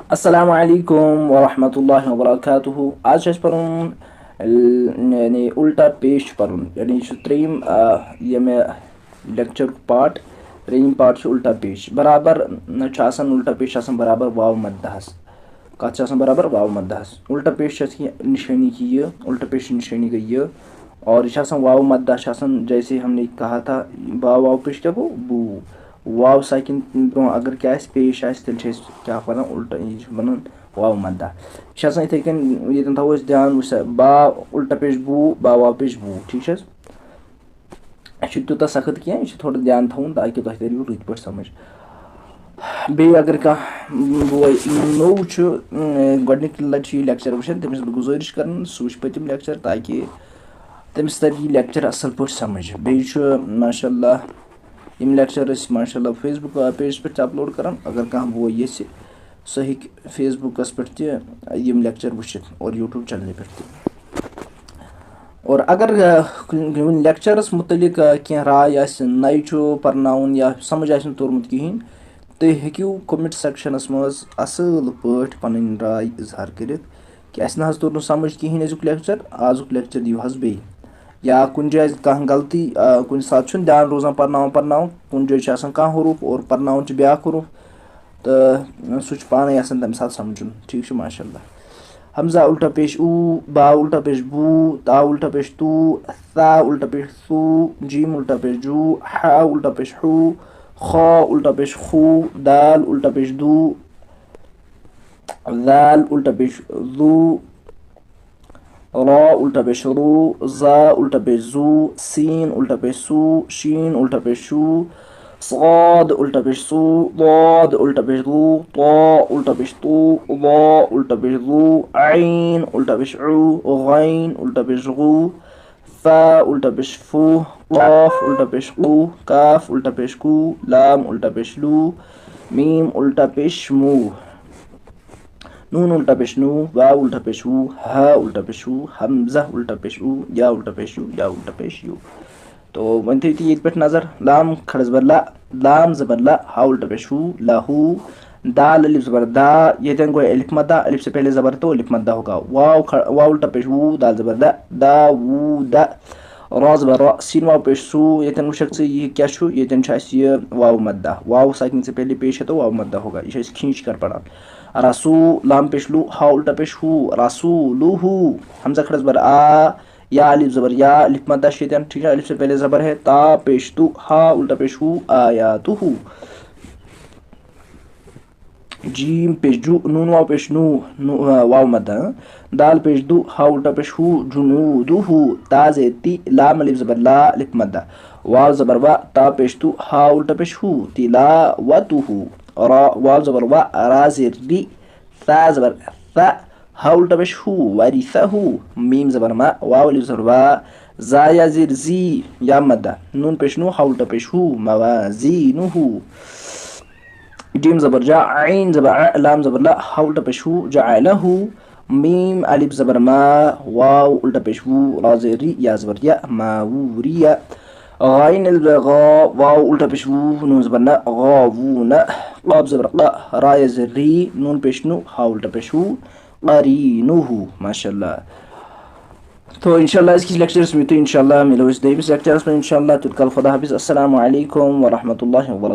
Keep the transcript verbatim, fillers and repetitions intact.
السلام علیکم ورحمۃ اللہ وبرکاتہ۔ آز چھُ اَسہِ پَرُن، ال-، یعنی الٹا پیش چھُ پَرُن، یعنی یہِ چھُ ترٛیٚیِم، آ، ییٚمہِ لیکچرُک پارٹ۔ ترٛیٚیِم پارٹ چھُ الٹا پیش۔ برابر چھُ آسان، الٹا پیش چھُ آسان برابر واو مدہَس۔ کَتھ چھِ آسان برابر؟ واو مدہَس۔ الٹا پیش چھِ اَسہِ یہِ نِشٲنی کہِ یہِ، الٹا پیش چھِ نِشٲنی گٔے یہِ۔ اور یہِ چھِ آسان واو مدہ، چھِ آسان، جیسے ہم نے کہا تھا، با واو پیش کیٛاہ گوٚو؟ بوٗ۔ واو ساکِن برونٛہہ اگر کیٛاہ آسہِ، پیش آسہِ، تیٚلہِ چھِ أسۍ کیٛاہ پَران؟ الٹا، یہِ چھِ وَنان واو مدہ۔ یہِ چھِ آسان یِتھَے کٔنۍ، ییٚتٮ۪ن تھاوو أسۍ دھیان، وٕچھ سا، با الٹا پیش بوٗ، با واو پیش بوٗ، ٹھیٖک چھِ حظ؟ یہِ چھُ تیوٗتاہ سخت کینٛہہ، یہِ چھُ تھوڑا دھیان تھاوُن تاکہِ تۄہہِ تَریو رٕتۍ پٲٹھۍ سَمٕجھ۔ بیٚیہِ اگر کانٛہہ بوے نوٚو چھُ، اۭں، گۄڈٕنِکہِ لَٹہِ چھُ یہِ لیکچر وٕچھان، تٔمِس بہٕ گُزٲرِش کَران، سُہ وٕچھِ پٔتِم لیکچر، تاکہِ تٔمِس تَرِ یہِ لیکچر اَصٕل پٲٹھۍ سَمٕجھ۔ بیٚیہِ چھُ ماشاء اللہ یِم لیکچر أسۍ ماشاء اللہ فیس بُک پیجَس پٮ۪ٹھ تہِ اپلوڈ کَران۔ اگر کانٛہہ بوے یَژھِ، سُہ ہیٚکہِ فیس بُکَس پٮ۪ٹھ تہِ یِم لیکچر وٕچھِتھ اور یوٗٹیوٗب چینلہِ پٮ۪ٹھ تہِ۔ اور اگر، آ، کُنہِ، کُنہِ لیکچرَس مُتعلِق، آ، کینٛہہ راے آسہِ، نَیہِ چھُ پَرناوُن یا سَمٕجھ آسہِ نہٕ توٚرمُت کِہیٖنۍ، تُہۍ ہیٚکِو کومنٹ سیکشنَس منٛز اَصٕل پٲٹھۍ پَنٕنۍ راے اظہار کٔرِتھ کہِ اَسہِ نہ حظ توٚر نہٕ سَمٕجھ کِہیٖنۍ أزیُک لیکچر، آزُک لیکچر دِیِو حظ بیٚیہِ۔ یا کُنہِ جایہِ آسہِ کانٛہہ غلطی، آ، کُنہِ ساتہٕ چھُنہٕ دھیان روزان پَرناوان پَرناوان، کُنہِ جایہِ چھُ آسان کانٛہہ حروٗف اور پَرناوان چھُ بیٛاکھ حروٗف، تہٕ سُہ چھُ پانَے آسان تَمہِ ساتہٕ سَمجھُن۔ ٹھیٖک چھُ، ماشاء اللہ۔ ہمزہ الٹا پیش او، با الٹا پیش بو، تا الٹا پیش تو، ثا الٹا پیش ثو، جیم الٹا پیش جو، حا الٹا پیش حو، خا الٹا پیش خو، دال الٹا پیش دو، ذال الٹا پیش ذو، را الٹا پیش رو، زا الٹا پیش زو، سین الٹا پیش سو، شین الٹا پیش شو، صاد الٹا پیش صو، ضاد الٹا پیش ضو، طا الٹا پیش طو، ظا الٹا پیش ظو، عین الٹا پیش عو، غین الٹا پیش غو، فا الٹا پیش فو، قاف الٹا پیش قو، کاف الٹا پیش کو، لام الٹا پیش لو، میم الٹا پیش مو، نون الٹا پیش نو، واو الٹا پیش وو، ہا الٹا پیش ہو، ہمزہ الٹا پیش او، یا الٹا پیش یو، یا الٹا پیش یو۔ تو وۄنۍ تھٲیِو تُہۍ ییٚتہِ پٮ۪ٹھ نظر، لام کھڑا زبر لا، لام زبر لا، ہا الٹا پیش ہو، لہو، دال الف زبر دا، ییٚتٮ۪ن گوٚو الف مدہ، الف سے پہلے زبر تو الف مدہ ہوگا۔ واو کھ-، واو الٹا پیش وو، دال زبر دا، دا وو دا۔ را زبر را، سین واو پیش سو، ییٚتٮ۪ن وٕچھکھ ژٕ یہِ کیٛاہ چھُ، ییٚتٮ۪ن چھُ اَسہِ یہِ واو مدہ۔ واو ساکن سے پہلے پیش ہے تو واو مدہ ہوگا۔ یہِ چھِ أسۍ کھینچ کر پران۔ رسو، لام پیش لو، ہا الٹا پیش ہو، رسولہو۔ ہمزہ کھڑا زبر آ، یا الف زبر یا، الف مدہ چھُ ییٚتٮ۪ن، ٹھیٖک چھا؟ الف سے پہلے زبر ہے، تا پیش تو، ہا الٹا پیش ہو، آیاتہو۔ جیم پیش جو، نون واو پیش نو، نو، آ، واو مدہ۔ دال پیش دو، ہا الٹا پیش ہو، جنودہو۔ تا زیر تی، لام الف زبر لا، الف مدہ۔ واو زبر وا، تا پیش تو، ہا الٹا پیش ہو، تلاوتہو۔ را، واو زبر وا، را زیر ری، ثا زبر ثا، ہا الٹا پیش ہو، ورثہو۔ میم زبر ما، واو الف زبر وا، زا یا زیر زی، یا مدہ۔ نون پیش نو، ہا الٹا پیش ہو، موازینہو۔ جیم زبر جا، عین زبر ع، لام زبر لا، ہا الٹا پیش ہو، جعلہو۔ میم الف زبر ما، واو الٹا پیش وو، را زیر ری، یا زبر یا، ماوریہ۔ غین الف زبر غا، واو الٹا پیش وو، نون زبر نہ، غاوون۔ قاف زبر قا، را یا زیر ری، نون پیش نو، ہا الٹا پیش ہو، قرینہو۔ ماشاء اللہ۔ تو انشاء اللہ أزکِس لیکچرس منٛز، تو انشاء اللہ مِلو أسۍ دوٚیمِس لیکچرس منٛز انشاء اللہ۔ تیوٗت کال خدا حافظ۔ السلام علیکم ورحمۃ اللہ وبرکاتہ۔